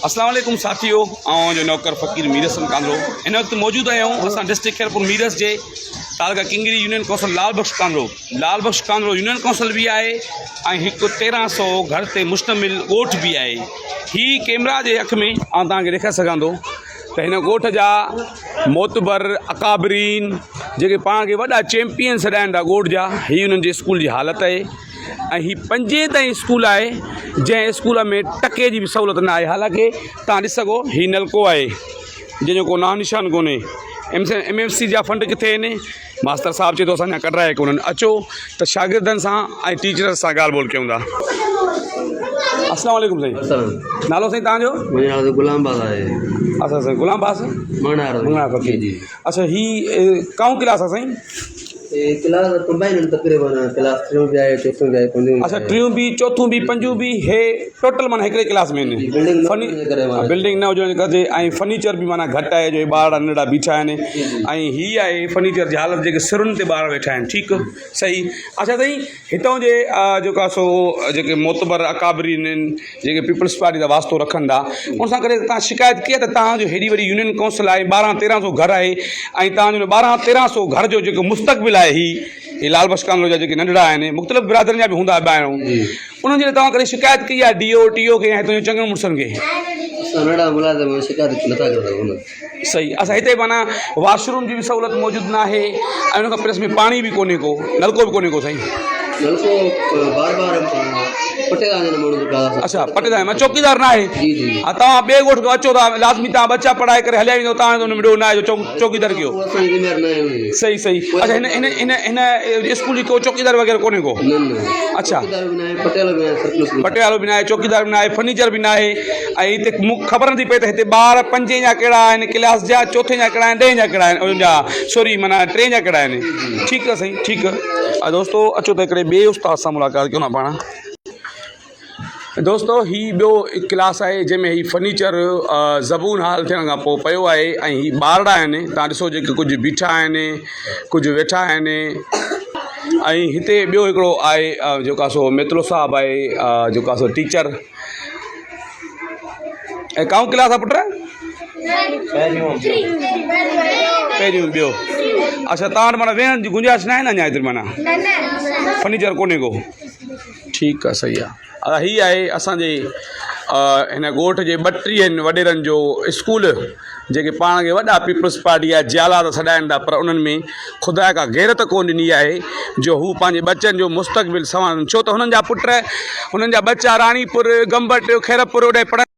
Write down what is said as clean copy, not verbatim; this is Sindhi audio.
اسلام عليڪم ساٿيو آئون جو نوڪر فقير مير حسن ڪانڌڙو هن وقت موجود آهيون اسان ڊسٽرڪٽ خيرپور ميرس جي تعلقه ڪنگري يونين ڪائونسل لال بخش ڪانڌڙو لال بخش ڪانڌڙو يونين ڪائونسل به آهي ۽ هڪ 1300 گهر تي مشتمل ڳوٺ به آهي هي ڪيمرا جي اک ۾ آئون توهان کي ڏيکاري سگهان ٿو ته هن ڳوٺ جا معتبر اڪابرين جيڪي پاڻ کي وڏا چيمپيئن سڏائن ٿا ڳوٺ جا هي انهن جي اسڪول جي حالت آهي ۽ هي پنجين تائين اسڪول آهي جنهن اسڪول ۾ ٽڪي جي به سهولت نه آهي حالانڪه توهان ڏسي سگهو هي نلڪو آهي جنهن جو ڪو نام نشان ڪونهي M C M F C جا فنڊ ڪٿي آهن ماستر صاحب چئي ٿو اسان جا ڪڍرايا ڪونهن اچو ته شاگردن سان ۽ ٽيچرن سان ڳالهه ٻولهه ڪيون ٿا السلام عليڪم سائين نالو سائين توهان جو منهنجو نالو غلام عباس آهي اچھا سائين غلام عباس مڱڻهار مڱڻهار فقير جي اچھا هي ڪائون ڪلاس آهي سائين ڪلاس ڪمبائن آهن تقريبن ڪلاس ٽيون به آهي چوٿون به آهي پنجون اچھا ٽيون به چوٿون به پنجون به هي ٽوٽل معنيٰ هڪڙي ڪلاس ۾ آهن فني بلڊنگ نه هجڻ جي ڪري ۽ فرنيچر به معنيٰ گهٽ آهي جو هي ٻارڙا ننڍڙا بيٺا آهن ۽ هي آهي فرنيچر جي حالت جيڪي سرن تي ٻار ويٺا آهن ٺيڪ صحيح اچھا سائين هتان جي جيڪو آهي سو جيڪي معتبر اڪابرين آهن جيڪي پيپلز پارٽي سان واسطو رکن ٿا ان سان ڪڏهن توهان شڪايت ڪئي آهي ته توهان جو هيڏي وڏي يونين ڪائونسل آهي 12 13 سو گهر آهي ۽ توهان جو 12 13 سو گهر جو جيڪو مستقبل آهي هي هي لال بخش ڪانڌڙو جا جيڪي ننڍڙا آهن مختلف برادرين جا به هوندا ٻاهرون انهن جي لاء توهان ڪڏهن شڪايت ڪئي آهي ڊي او ٽي او کي يا هتان جي چڱن مڙسن کي؟ اسان ننڍڙا ملازم آهيون شڪايت نٿا ڪري سگهون نه. صحيح اسان هتي معنيٰ واش روم جي به سهولت موجود ناهي ۽ ان کان پلس ۾ پاڻي به ڪونهي ڪو نلڪو به ڪونهي ڪو سائين. نلڪو بار بار پٽيدار جن ماڻهن جو ڪار اچھا پٽيدار مان چوڪيدار نه آهي جي جي ها توهان ٻئي ڳوٺ کان اچو ٿا لازمي توهان ٻچا پڙهائي ڪري هليا ويندو توهان ان ۾ ڏوهه نه آهي جو چوڪيدار ڪيو اسان جي ذميوار نه آهيون صحيح صحيح اچھا هن هن هن هن اسڪول جي ڪو چوڪيدار وغيره ڪونهي ڪو نه نه اچھا چوڪيدار به نه آهي پٽيوالو به نه آهي سرپلس پٽيوالو به نه آهي چوڪيدار به نه آهي فرنيچر به نه آهي ۽ هتي مون کي خبر نٿي پئي ته هتي ٻار پنجين جا ڪهڙا آهن ڪلاس جا چوٿين جا ڪهڙا آهن ڏهين جا ڪهڙا آهن ان جا سوري معنيٰ ٽئين جا ڪهڙا آهن ٺيڪ آهي سائين ٺيڪ آهي دوستو اچو ته هڪڙي ٻئي استاد سان ملاقات ڪيون ٿا پاڻ دوستو هي ٻيو ڪلاس آهي جنهن ۾ هي فرنيچر زبون حال ٿيڻ کان پوء پيو آهي ۽ هي ٻارڙا آهن تان ڏسو جيڪي ڪجهه بيٺا آهن ڪجهه ويٺا آهن ۽ هتي ٻيو هڪڙو آهي جيڪو آهي سو ميتلو صاحب آهي جيڪو آهي سو ٽيچر ۽ ڪائون ڪلاس آ پٽ؟ پهريون ٻيو اڇا توهان وٽ معنيٰ ويهڻ جي گنجائش ناهي نه اڃا ايتري معنيٰ فرنيچر ڪونهي ڪو ٺيڪ آ صحيح آ ادا هي آهي اسانجي هن ڳوٺ جي ٻٽيهن وڏيرن جو اسڪول جيڪي پاڻ کي وڏا پيپلز پارٽي جا جيالا ته سڏائن ٿا پر انهن ۾ خدا ڪا غيرت ڪونه ڏني آهي جو هو پنهنجي ٻچن جو مستقبل سنوارن ڇو ته هنن جا پٽ هنن جا ٻچا راڻيپور گمبٽ خيرپور اوڏانهن پڙهن.